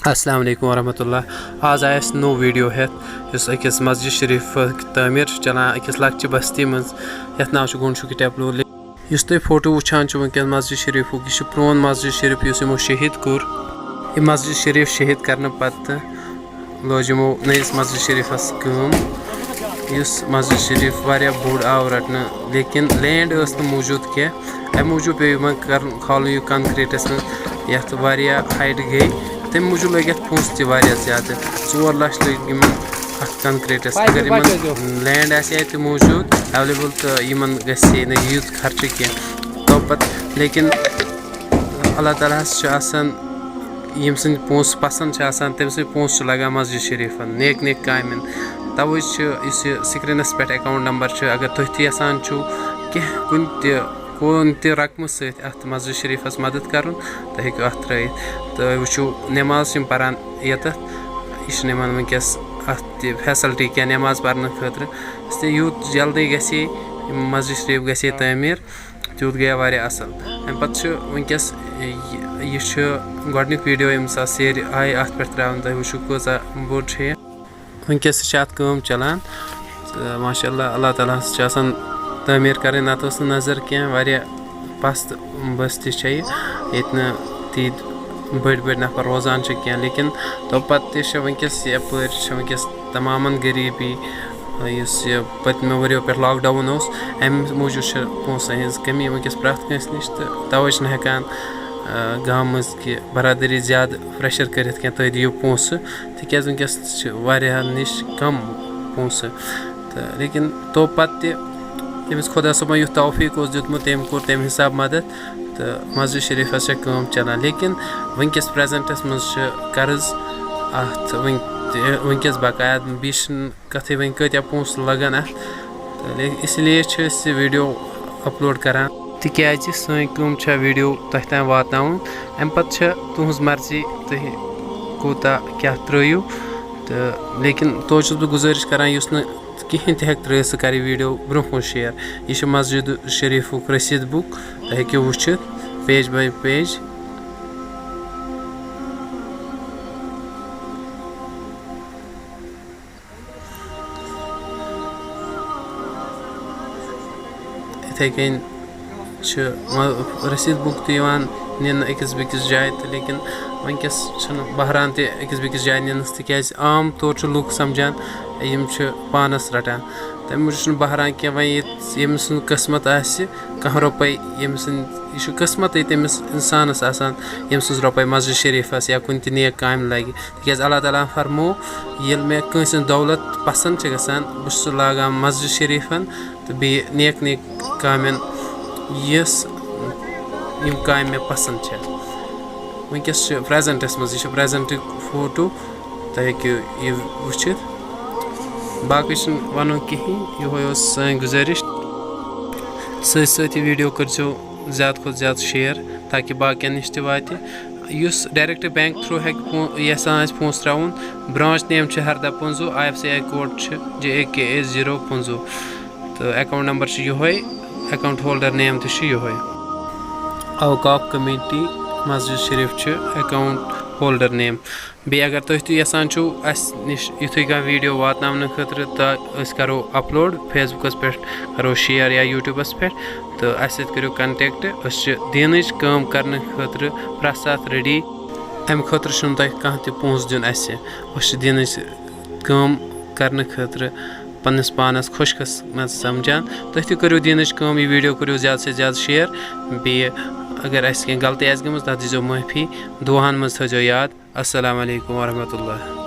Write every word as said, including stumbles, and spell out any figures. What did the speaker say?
السلام علیکم ورحمۃ اللہ۔ آز آیہِ اَسہِ نوٚو ویٖڈیو ہٮ۪تھ، یُس أکِس مسجد شریٖفٕچ تعمیٖر چھُ چلان أکِس لۄکچہِ بستی منٛز، یَتھ ناو چھُ گونڈ شوکی ٹیبلو۔ یُس تُہۍ فوٹو وٕچھان چھِو وٕنکیٚس مسجد شریٖفُک، یہِ چھُ پرٛون مسجد شریٖف یُس یِمو شہیٖد کوٚر۔ یہِ مسجد شریٖف شہیٖد کرنہٕ پتہٕ لٲج یِمو نٔیِس مسجد شریٖفَس کٲم۔ یُس مسجد شریٖف واریاہ بوٚڑ آو رَٹنہٕ، لیکن لینڈ ٲس نہٕ موٗجوٗد کینٛہہ، اَمہِ موٗجوٗب پیوٚو یِمَن کَرُن کھالُن یہِ کانکریٖٹَس منٛز، یَتھ واریاہ ہایٹ گٔے۔ تَمہِ موٗجوٗب لٔگۍ اَتھ پونٛسہٕ تہِ واریاہ زیادٕ، ژور لَچھ لٔگۍ یِمَن اَتھ کانکریٖٹَس۔ اگر یِمَن لینڈ آسہِ ہا تہِ موٗجوٗد ایویلیبل، تہٕ یِمَن گژھِ ہے نہٕ یوٗت خرچہٕ کینٛہہ۔ تو پَتہٕ لیکن اللہ تعالیٰ ہَس چھُ آسان، ییٚمہِ سٕنٛدۍ پونٛسہٕ پَسنٛد چھِ آسان، تٔمۍ سٕنٛدۍ پونٛسہٕ چھِ لَگان مسجد شریٖفَن، نیک نیک کامٮ۪ن۔ تَوَے چھُ یُس یہِ سِکریٖنَس پٮ۪ٹھ اٮ۪کاوُنٛٹ نمبر چھُ، اگر تُہۍ تہِ یَژھان چھُو کینٛہہ کُنہِ تہِ کُنہِ تہِ رقمہٕ سۭتۍ اَتھ مسجد شریٖفَس مدد کَرُن، تُہۍ ہیٚکِو اَتھ ترٛٲیِتھ۔ تُہۍ وٕچھِو نٮ۪ماز چھِ یِم پَران ییٚتَتھ، یہِ چھِنہٕ یِمَن وٕنکیٚس اَتھ تہِ فیسَلٹی کینٛہہ نٮ۪ماز پَرنہٕ خٲطرٕ۔ اس لیے یوٗت جلدی گژھِ ہے یہِ مسجد شریٖف گژھِ ہے تعمیٖر، تیوٗت گٔیے واریاہ اَصٕل۔ اَمہِ پَتہٕ چھُ وٕنکیٚس یہِ، یہِ چھُ گۄڈٕنیُک ویٖڈیو ییٚمہِ ساتہٕ سیرِ آیہِ اَتھ پٮ۪ٹھ ترٛاونہٕ، تُہۍ وٕچھِو کۭژاہ بٔڑ چھِ یہِ۔ وٕنکیٚس تہِ چھِ اَتھ کٲم چَلان۔ تہٕ ماشاء اللہ، اللہ تعالیٰ ہَس چھِ آسان تعمیٖر کَرٕنۍ، نَتہٕ ٲس نہٕ نظر کینٛہہ، واریاہ پَست بستی چھےٚ یہِ، ییٚتہِ نہٕ تیٖتۍ بٔڑۍ بٔڑۍ نفر روزان چھِ کینٛہہ، لیکن تو پَتہٕ تہِ چھِ وٕنکیٚس یَپٲرۍ چھِ وٕنکیٚس تمامَن غریٖبی، یُس یہِ پٔتمہِ ؤرِیو پٮ۪ٹھ لاک ڈاوُن اوس، اَمہِ موٗجوٗب چھِ پونٛسَن ہِنٛز کٔمی وٕنکیٚس پرٛٮ۪تھ کٲنٛسہِ نِش، تہٕ تَوَے چھِنہٕ ہٮ۪کان، آ، گامہٕ منٛز کہِ برادٔری زیادٕ پرٛٮ۪شَر کٔرِتھ کینٛہہ، تُہۍ دِیِو پونٛسہٕ، تِکیٛازِ وٕنکیٚس چھِ واریاہَن نِش کَم پونٛسہٕ۔ تہٕ لیکن تو پَتہٕ تہِ ییٚمِس خۄدا صٲبَن یُتھ توفیٖق اوس دیُتمُت، تٔمۍ کوٚر تَمہِ حِساب مَدَد، تہٕ مسجد شریٖفَس چھےٚ کٲم چَلان۔ لیکن وٕنکیٚس پرٛٮ۪زَنٹَس منٛز چھِ قرض اَتھ وٕنۍ تہِ، وٕنکیٚس بقایا، بیٚیہِ چھِنہٕ کَتھٕے وۄنۍ کۭتیٛاہ پونٛسہٕ لَگَن اَتھ۔ تہٕ لے-، اسی لیے چھِ أسۍ یہِ ویٖڈیو اَپلوڈ کَران، تِکیٛازِ سٲنۍ کٲم چھےٚ ویٖڈیو تۄہہِ تام واتناوُن۔ اَمہِ پَتہٕ چھےٚ تُہٕنٛز مرضی تُہۍ کوٗتاہ کیٛاہ ترٛٲیِو۔ تہٕ لیکن توتہِ چھُس بہٕ گُزٲرِش کَران، یُس نہٕ کِہیٖنۍ تہِ ہیٚکہِ ترٛٲیِتھ، سُہ کَرِ یہِ ویٖڈیو برٛونٛہہ کُن شِیَر۔ یہِ چھُ مسجد شریٖفُک رسیٖد بُک، تُہۍ ہیٚکِو وٕچھِتھ پیج باے پیج۔ یِتھَے کٔنۍ چھِ مَ-، رسیٖد بُک تہِ یِوان نِنہٕ أکِس بیٚکِس جایہِ تہٕ، لیکن وٕنکیٚس چھُنہٕ بہران تہِ أکِس بیٚکِس جایہِ نِنَس، تِکیٛازِ عام طور چھِ لُکھ سَمجھان یِم چھِ پانَس رَٹان، تَمہِ موٗجوٗب چھُنہٕ بہران کینٛہہ۔ وۄنۍ ییٚتہِ ییٚمہِ سٕنٛز قٕسمَت آسہِ، کانٛہہ رۄپَے ییٚمہِ سٕنٛدۍ، یہِ چھُ قٕسمَتٕے تٔمِس اِنسانَس آسان، ییٚمہِ سٕنٛز رۄپَے مسجد شریٖفَس یا کُنہِ تہِ نیک کامہِ لَگہِ۔ تِکیٛازِ اللہ تعالیٰ ہَن فرموو، ییٚلہِ مےٚ کٲنٛسہِ ہٕنٛز دولت پَسنٛد چھِ گژھان، بہٕ چھُس سُہ لاگان مسجد شریٖفَن تہٕ بیٚیہِ نیک نیک کامٮ۪ن، یۄس یِم کامہِ مےٚ پَسنٛد چھےٚ۔ وٕنکیٚس چھِ پرٛٮ۪زَنٹَس منٛز، یہِ چھُ پرٛٮ۪زَنٹُک فوٹو، تُہۍ ہیٚکِو یہِ وٕچھِتھ۔ باقٕے چھُنہٕ وَنُن کِہیٖنۍ، یِہوٚے اوس سٲنۍ گُزٲرِش۔ سۭتۍ سۭتۍ یہِ ویٖڈیو کٔرۍزیو زیادٕ کھۄتہٕ زیادٕ شِیَر، تاکہِ باقیَن نِش تہِ واتہِ۔ یُس ڈایریکٹ بینک تھرٛوٗ ہیٚکہِ پو-، یَژھان آسہِ پونٛسہٕ ترٛاوُن، برانچ نیم چھِ ہردہ پٕنٛزٕہ، I F C I code چھِ J A K A zero پٕنٛزٕہ، تہٕ اکاؤنٹ نمبر چھُ یِہوٚے، اکاؤنٹ ہولڈر نیم تہِ چھُ یِہوٚے۔ اوقاف کمیٹی مسجد شریف چھُ اکاؤنٹ ہولڈر نیم۔ بیٚیہِ اگر تُہۍ تہِ یَژھان چھِو اَسہِ نِش یِتھُے کانٛہہ ویٖڈیو واتناونہٕ خٲطرٕ، تہٕ أسۍ کَرو اپلوڈ، فیس بُکَس پٮ۪ٹھ کَرو شِیَر یا یوٗٹیوٗبَس پٮ۪ٹھ، تہٕ اَسہِ سۭتۍ کٔرِو کانٹیکٹ۔ أسۍ چھِ دیٖنٕچ کٲم کَرنہٕ خٲطرٕ پرٛٮ۪تھ ساتہٕ ریڈی۔ اَمہِ خٲطرٕ چھُنہٕ تۄہہِ کانٛہہ تہِ پونٛسہٕ دیُن اَسہِ۔ أسۍ چھِ دیٖنٕچ کٲم کَرنہٕ خٲطرٕ پنٛنِس پانَس خوش قسمت سَمجھان۔ تُہۍ تہِ کٔرِو دیٖنٕچ کٲم، یہِ ویٖڈیو کٔرِو زیادٕ سے زیادٕ شِیَر۔ بیٚیہِ اگر اَسہِ کینٛہہ غلطی آسہِ گٔمٕژ، تَتھ دیٖزیو معٲفی۔ دُعاہَن منٛز تھٲیزیو یاد۔ السلام علیکم ورحمۃ اللہ۔